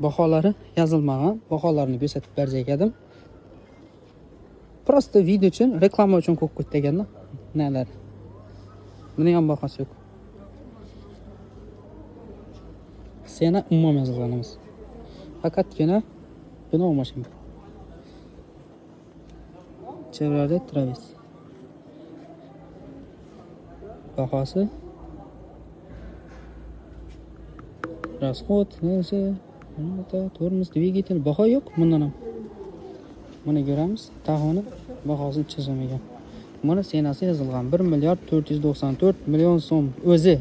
Baholari yozilmagan. Baholarni ko'rsatib berjak edim. Просто video uchun, reklama uchun qo'yib qo'ydi deganda nalar. Buni ham bahosi yo'q. Sena umuman yozilgan emas. Faqatgina buni mashina. Chevrolet Travis. Bahosi расход, nesi, tormoz, dvigatel, baho yo'q bundan ham. Buni ko'ramiz. Taxoni bahosini chizilmagan. Buni senasi yozilgan 1 milliard 494 million so'm o'zi.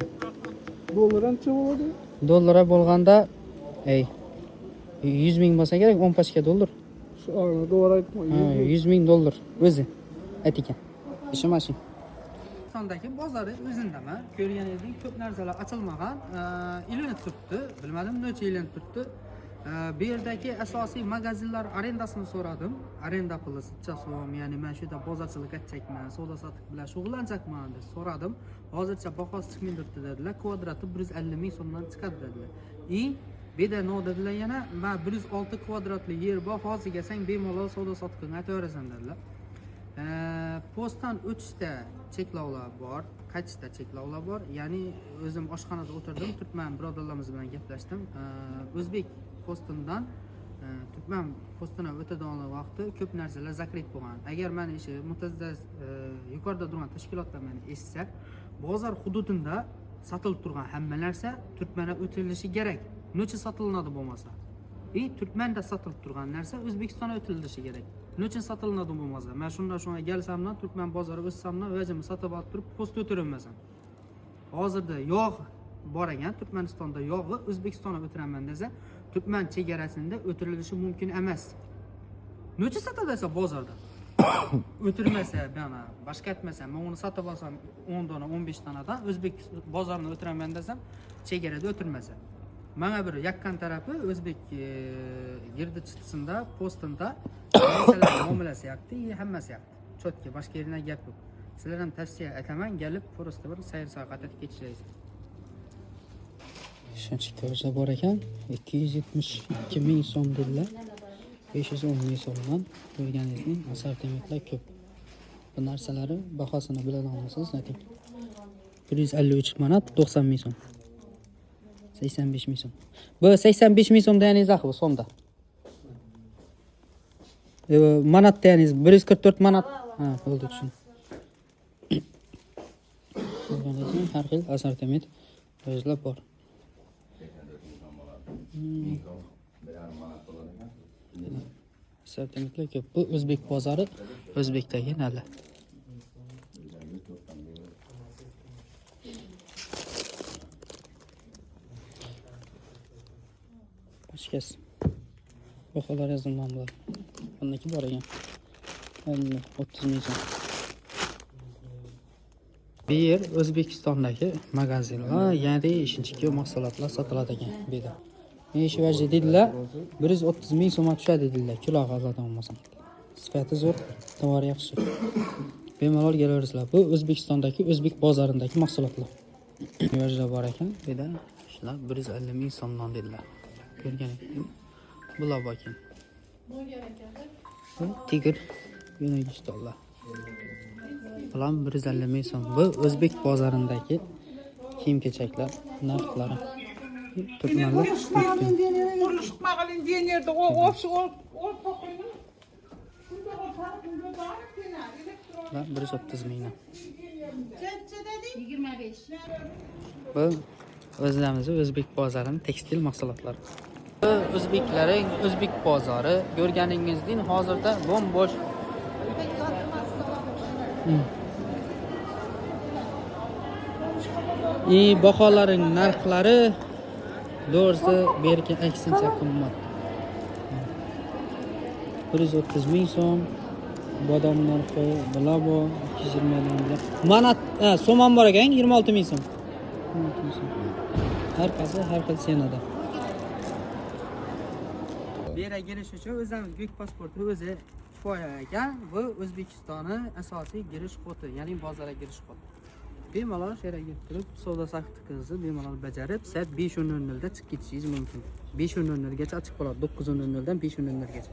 Dollar ancha bo'ladi. Dollara bo'lganda ey 100 ming bo'lsa kerak, 10 pachka dollar. Shu to'g'ri aytma. Ha, 100 ming dollar o'zi ayt ekan. Ishi mashina. O'zbekistondagi bozori o'zindaman. Ko'rganingizdek ko'p narsalar ochilmagan, ilinib turibdi. Bilmadim necha ilinib turibdi. Bu yerdagi asosiy magazinlar arendasini so'radim. Arenda puli necha so'm, ya'ni men shu yerda bozorchilik etjakman, savdo sotiq bilan shug'ullanjakman deb so'radim. Hozircha bahosi chiqmay turibdi dedilar. Kvadrati 150 ming so'mdan chiqadi dedilar. И bu no dedilar yana, men 106 kvadratli yer bor, hozir kelsang bemalol savdo sotiqini aytaverasan dedilar. Postdan o'tishda cheklovlar bor, qaytishda cheklovlar bor. Ya'ni o'zim oshxonada o'tirdim, turkman birodarlarimiz bilan gaplashdim. O'zbek postidan turkman postini o'tadigan vaqti ko'p narsalar zakret bo'lgan. Agar mani ishi mutasaddi yuqorida turgan tashkilotlar meni eshitsa, bozor hududida sotilib turgan hamma narsa turkmana o'tilishi kerak. Necha sotilinadi bo'lmasa? И Turkmanda sotilib turgan narsa O'zbekistonga o'tilishi kerak. Nima uchun sotilinadi bo'lmasa? Men shunda shunga kelsamdan Turkman bozori o'tsamdan vajimni sotib olib turib post o'tirolmasam. Hozirda yog' bor ekan, Turkmanistonda yog'i O'zbekistonga o'tiraman desa, Turkman chegarasida o'tirilishi mumkin emas. Necha sotadi desa bozorda? O'tirmasa, mana boshqa etmasa, men uni sotib olsam 10 dona, 15 donadan o'zbek bozorini o'tiraman desam, chegarada o'tirmasa. Mana bir yaqqan tarafi o'zbek girdi chiqdisinda, postinda narsalar muomalasi yoqdi, hammasi yoqdi. Cho'tki, boshqa yeridan gap yo'q. Sizlar ham tavsiya etaman, kelib просто bir sayr sayohat etib ketishingiz. Shuncha ko'rsa bor ekan, 272 ming so'm dedilar. 510 ming so'mdan ko'rganingizning assortimentlar ko'p. Bu narsalari bahosini bilolmaysiz, ayting. 153 manat 90 ming so'm. 85 ming so'm. Bu 85 ming so'm deganingiz axir bu so'mda. Manat deganingiz 144 manat. Ha, bo'ldi, tushundim. Ko'rganingizning har xil assortiment o'zlar bor. Assortimentlar ko'p. Bu o'zbek bozori, o'zbekdagi nala. Boshqasi. Baholar yozilgan bular. Bundaki bor ekan. 50, 30 ming so'm. Bu yer O'zbekistondagi magazinlar, ya'ni ishinchiki mahsulotlar sotiladi ekan bu yerda. Nechi vajda dedilar, 130 ming so'mga tushadi dedilar, kilo oladigan bo'lsam. Sifati zo'r, tovari yaxshi. Bemalol kelaverasizlar. Bu O'zbekistondagi o'zbek bozoridagi mahsulotlar. Vajda bor ekan, bu yerda shular 150 ming so'mdan dedilar. Ko'rgan bular bor ekan. Bu Tiger yo'nagich stollar. Bular 150 ming so'm. Bu o'zbek bozoridagi kiyim-kechaklar narxlari. Turkmanlar Qurilish injenerda o o o to'qiyni. Bular 130 mingdan. 25. Bu o'zlarimizni o'zbek bozorining tekstil mahsulotlari. Bu o'zbeklaring o'zbek bozori. Ko'rganingizdek hozirda bo'm-bo'sh. И baholarining narxlari to'g'risi bu yerga aksincha qimmat. 130 ming so'm bodom narxi, bilabo 220 dan. Manat, so'm ham bor ekan, 26 ming so'm. 26 ming so'm. Har qaysi har xil senada. Bu yerga kirish uchun o'zimiz ko'k pasportni o'zi kifoya ekan. Bu O'zbekistonni asosiy girish kodi, ya'ni bozorga girish kodi. Bemalol shu yerga kelib turib, savdo sotiqingizni bemalol bajarib, soat 5:00 da chiqib ketishingiz mumkin. 5:00 gacha ochiq bo'ladi, 9:00 dan 5:00 gacha.